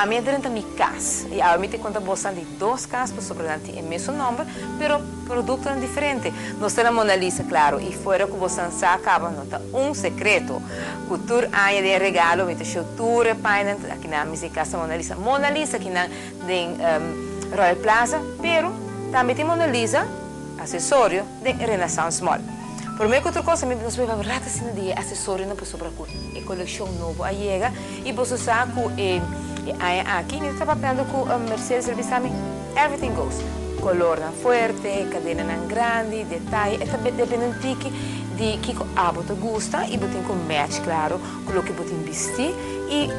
Ami a drenta mi cas y awe mi ta conta bosan di dos cas pasobra nan tin e mesun nomber pero productonan diferente. Nos ta na Mona Lisa claro y fuera cu bosan sa caba no ta un secreto cu tur aña den e regalo mi ta show tur e pañanan aki nan mi si casa Mona Lisa. Mona Lisa aki nan den Royal Plaza pero tambe tin Mona Lisa accesorio den Renaissance Mall. Prome cu otro cosa mi nos bay papia rat asina di e accesorionan pasobra cu e coleccion nobo a yega y boso sa cu e aña aki mi ta papiando cu Mercedes el bisa mi everything goes colornan fuerte, cadenanan grandi, detaye e ta depende un tiki di kico abo ta gusta y bo tin cu match claro cu loke bo tin bisti y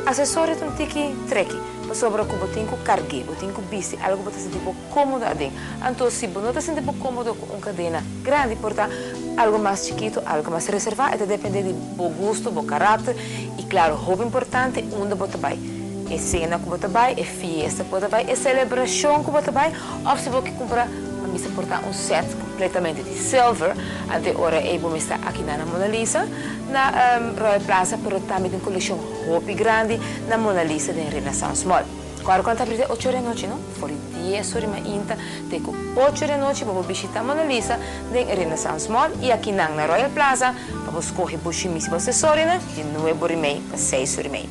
accesorio ta un tiki tricky pasobra cu bo tin cu cargue bo tin cu bisti algo cu bo ta sinti bo Cómodo aden. Anto si bo no ta sinti bo cómodo cu un cadena grandi, por ta algo mas chikito, algo mas reservá, e ta depende di bo gusto, bo carácter y claro, hopi importante, unda bo ta bai. E cena cu bo ta bai, e fiesta cu bo ta bai, e celebracion cu bo ta bai, of si bo ke cumpra, a mester por ta un set completamente di silver, anto e ora ey bo mester aki na na Mona Lisa, na Royal Plaza, pero tambe tin un coleccion hopi grandi na Mona Lisa den Renaissance Mall. Kòrda ku nan ta abri te ocho ora di anochi, no? For di dies ora di mainta te ku ocho ora di anochi bo por bishita Mona Lisa den Renaissance Mall i akinan na Royal Plaza pa bo skohe bo shimis i bo asesorionan di nuebe ora i mei pa seis ora i mei.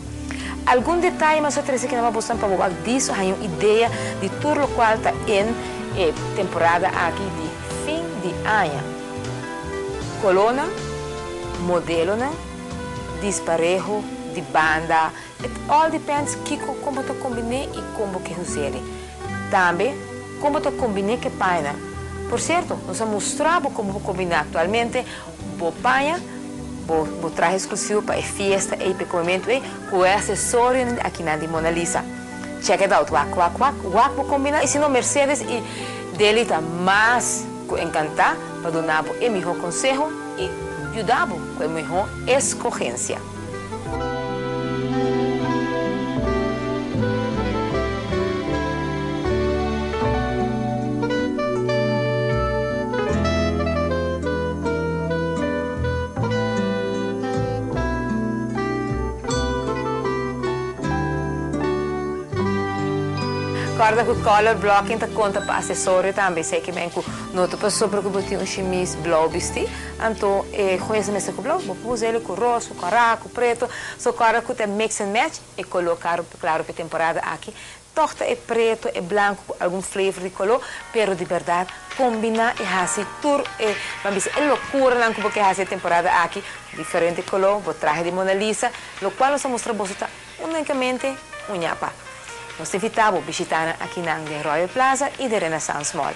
Algun detaye mas a trese kinan pa bosonan pa bo wak diso haña un idea di tur lokual ta en e temporada aki di fin di aña. Kolónan, modelonan, dispareho di banda, It all depends kiko kon bo ta kombiné i kon bo ke hus'é. Tambe kon bo ta kombiné ku e pañanan. Por sierto, nos a mustra bo kon bo por kombiná aktualmente bo paña, bo bo trahe eksklusivo pa e fiesta ei, pa e komementu ei, ku e asesorionan di akinan di Mona Lisa. Check it out, wak wak wak, wak bo kombiná i si no Mercedes i Deli ta mas ku enkantá pa duna bo e mihó konseho i yuda bo ku e mihó eskogensia. Corda cu color blocking ta conta pa accesorio tambe, esey ke men cu no ta pasobra cu bo tin un shimis blauw bisti. Anto e hues mester ku blou, bo por usa el ku ros, ku kòrá, ku preto. So kòrda ku ta mix and match e koló karo klaro pa e temporada aki. Tòg ta e preto, e blanku ku algun flavor di koló, pero di bèrdat kombiná i hasi tur e, ban bisa, e lokuranan ku bo ke hasi e temporada aki, diferente koló, bo trahe di Mona Lisa, lokual nos a mustra boso ta únikamente un ñapa. Nos ta invitá bo bishitá nan akinan den Royal Plaza i den Renaissance Mall.